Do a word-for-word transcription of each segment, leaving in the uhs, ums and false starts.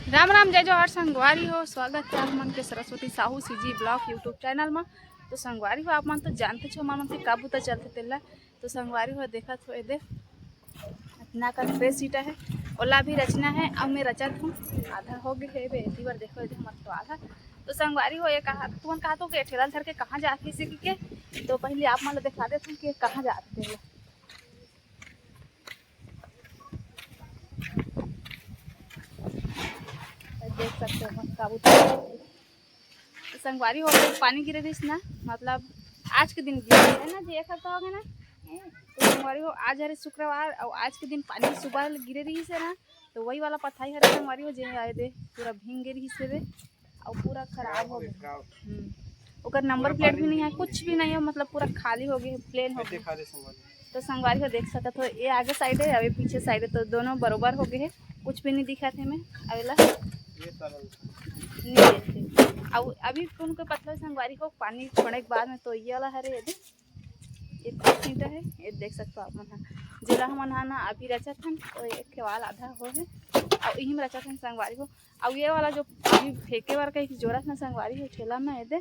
राम राम, जय जोहार संगवारी हो, स्वागत है आप मन के Saraswati Sahu CG vlog YouTube channel में। तो संगवारी हो, आप मन तो जानते छो, हमर मन के का बुता चलथे तेला। तो संगवारी हो, देखत हो एदे, इतना का fresh ईंटा है, ओला भी रचना है। अब मैं रचत हूँ, आधा हो गए है बे, एती बार देखो एदे हमर तो आधा। तो संगवारी हो, ये कहा, तुमन कहा तो के ठेला धर के कहाँ जात हे से के, तो पहले आप मन ला दिखा देत हूँ कि कहाँ जात हे। देख सकते हो, मस्त काबू। तो संगवारी हो, पानी गिरे रहिस ना, मतलब आज के दिन गिरे है ना जी, एक हफ्ता हो गया ना। तो संगवारी हो, आज हरे शुक्रवार, और आज के दिन पानी सुबह ले गिरे रहिस है ना, तो वही वाला पथाई हरे संगवारी हो, जे आए दे पूरा भींग गे रहिस है बे, और पूरा खराब हो गया। हम्म। ओकर नंबर प्लेट भी नहीं है, कुछ भी नहीं है, मतलब पूरा खाली हो गया, प्लेन हो गया। तो संगवारी हो, देख सकत हो, ये आगे साइड है, अभी पीछे साइड है, तो दोनों बरोबर हो गए है, कुछ भी नहीं दिखत है में अवेला। नहीं देखे। अब अभी कौन को पतला संगवारी हो, पानी छोड़े के बाद में तो ये वाला हरे, ये देख, ये दो ईंटा है, ये देख सकते हो आप मन ह, जेला हमन ह ना अभी रचत हन, तो ये केवाल आधा हो है, और इही में रचत हन संगवारी हो। और ये वाला जो अभी फेंके बर कहीं जोरत ना संगवारी हो ठेला में, ये दे,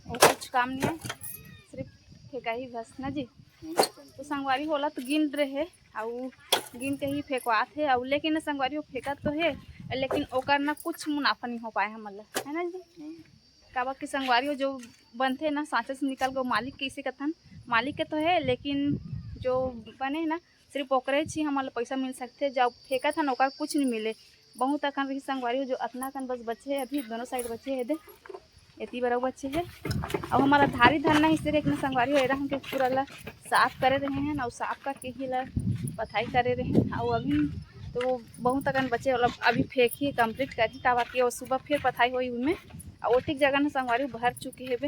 वो कुछ काम नहीं है, सिर्फ फेंका ही बस ना जी। तो संगवारी होला तो गिन रहे, और गिन के ही फेंकवात है, और लेकिन ना संगवारी हो फेंकत तो है, लेकिन ओकर ना कुछ मुनाफा नहीं हो पाए हमन ला, है ना जी? काबर के संगवारी हो, जो बनथे ना, साँचे से निकल के, मालिक कइसे कथन, मालिक के तो है, लेकिन जो बने ना, सिर्फ ओकरे ही हमन ला पैसा मिल सकथे। जब फेंकत हन, ओकर कुछ नहीं मिले। बहुत अकन रही संगवारी हो, जो अतना अकन बस बचे है, अभी दोनों साइड बचे है दे, एती बरो बचे है। अब हमारा धारी धरना ही सिर्फ एक ना संगवारी हो, एरा हमके पूरा ला साफ करे रहे हैं और साफ करके ही ला पथाई करे रहे हैं। और अभी तो बहुत अकन बचे, मतलब अभी फेंक ही complete कर ही, काबर के वो सुबह फिर पथाई होई उनमें। और ओटिक जगह ना संगवारी भर चुके हेबे,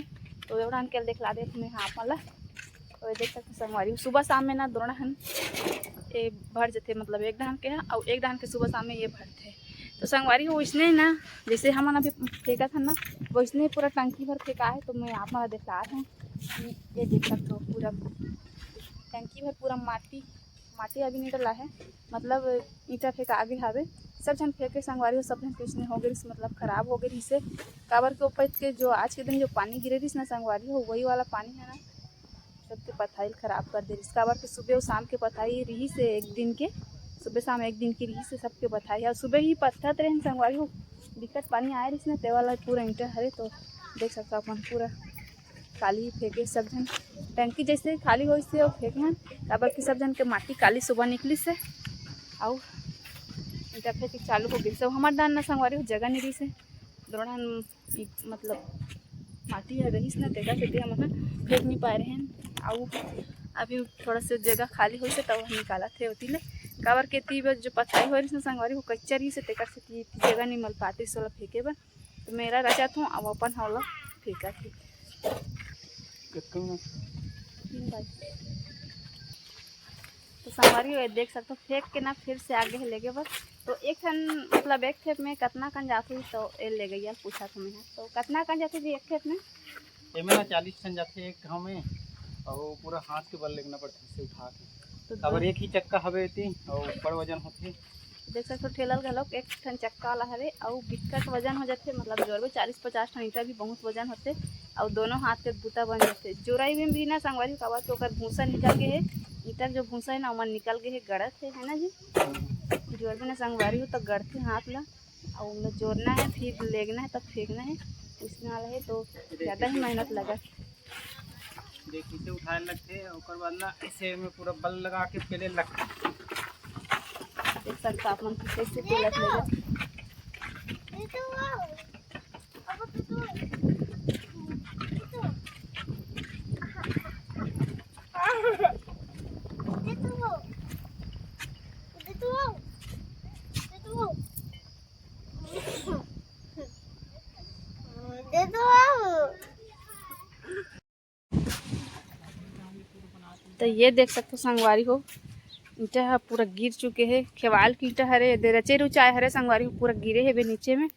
तो एवढा अंकल देखला दे तुम्हें, हाँ, आप मन ला। तो ये देख सकते संगवारी, सुबह शाम में ना दोनों डहन ये भर जथे, मतलब एक डहन के है और एक डहन के सुबह शाम में ये भरथे। तो संगवारी हो, इसने ना, जैसे हमन अभी फेंकत हन ना, वैसने पूरा टंकी भर फेंका है। तो मैं आप मन ला देखला रहे हूँ कि ये देख सकते हो, पूरा टंकी भर पूरा माटी, माटी अभी नहीं डला है, मतलब ईंटा फेंका आगे हावे। सब झन फेंके संगवारी हो, सब झन के इसने हो गए, मतलब खराब हो गए से, काबर के ऊपर के जो आज के दिन जो पानी गिरे रहिस ना संगवारी हो, वही वाला पानी है ना, सबके पथाई खराब कर दे रहिस। काबर के सुबह और शाम के पथाई रहिस है, एक दिन के, सुबह शाम एक दिन के रहिस है सबके पथाई। और सुबह ही पत्थत रहे संगवारी हो, दिक्कत पानी आए रहिस ना, ते वाला पूरा ईंटा हरे। तो देख सकता अपन पूरा काली फेंके सब झन, टंकी जैसे खाली होइस हे, वो फेंके हन, काबर कि सब झन के माटी काली सुबह निकलिस हे, अउ ईंटा फेंके चालू हो गइस। सब हमर डान न संगवारी हो जगह नहीं रहिस हे, दोनों डान ई, मतलब माटी ह रहिस न, तेकर सेती हमन ह फेंक नहीं पाए रहेन। अउ अभी थोड़ा से जगह खाली होइस हे, तब हम निकालत हे ओती ले, काबर के ती बर जो पथाई हो रहिस न संगवारी हो, कच्चा रहिस हे, तेकर सेती जगह नहीं मिल पातिस ओला फेंके बर। तो मेरा रचत हूँ, अब अपन हौला फेंकत हे। कतका में? तीन बाई। तो संगवारी हो, ये देख सकते हो, फेंक के ना फिर से आगे है लेगे बर। तो एक ठन, मतलब एक खेप में कतना कन जात होही, तो ये ले गई पूछा था मैं। तो कतना कन जाथे जी एक खेप में? एमे ना चालीस ठन जाथे एक घाव में, और पूरा हाथ के बल लेगना पड़थे से उठा के। तो काबर दो एक ही चक्का हवे एती, और बड़ वजन होथे। देख सकथो, ठेला ल घलोक एक ठन चक्का वाला हरे, अउ बिकट वजन हो जाथे, मतलब जोरबे चालीस पचास ठन ईंटा भी बहुत वजन होथे, अउ दोनों हाथ के बूता बन जाथे। जोराई में भी ना संगवारी हो, काबर तो ओकर भूसा निकल गे हे, ईंटा के जो भूसा हे ना, ओमन निकल गे हे, गड़त हे, है ना जी? जोरबे ना संगवारी हो, तो गड़थे हाथ ला, अउ ओला जोरना है, फिर लेगना है, तब फेंकना है, उसने वाला है, तो ज़्यादा ही मेहनत लगा। देख, इसे उठाए लगथे, ओकर बाद ना इसे में पूरा बल लगा के पेले लगथे। देख सकता आप मन कि कैसे पेलत ले जाथे। तो ये देख सकते हो संगवारी हो, ईंटा ह पूरा गिर चुके हे। खेवाल के ईंटा हरे, दे रचे रुचाए हरे संगवारी हो, पूरा गिरे हेबे नीचे में।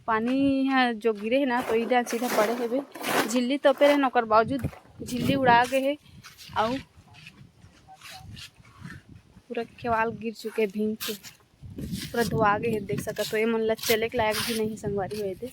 पानी ह जो गिरे हे ना, तो ईंटा सीधा पड़े हेबे। झिल्ली तोपे रहे ना, ओकर बावजूद झिल्ली उड़ा गे हे, अउ पूरा खेवाल गिर चुके हे भींग के। पूरा धुआ गे हे, देख सकत हो। ये मन ला चले के लायक भी नहीं हे संगवारी हो, ये दे।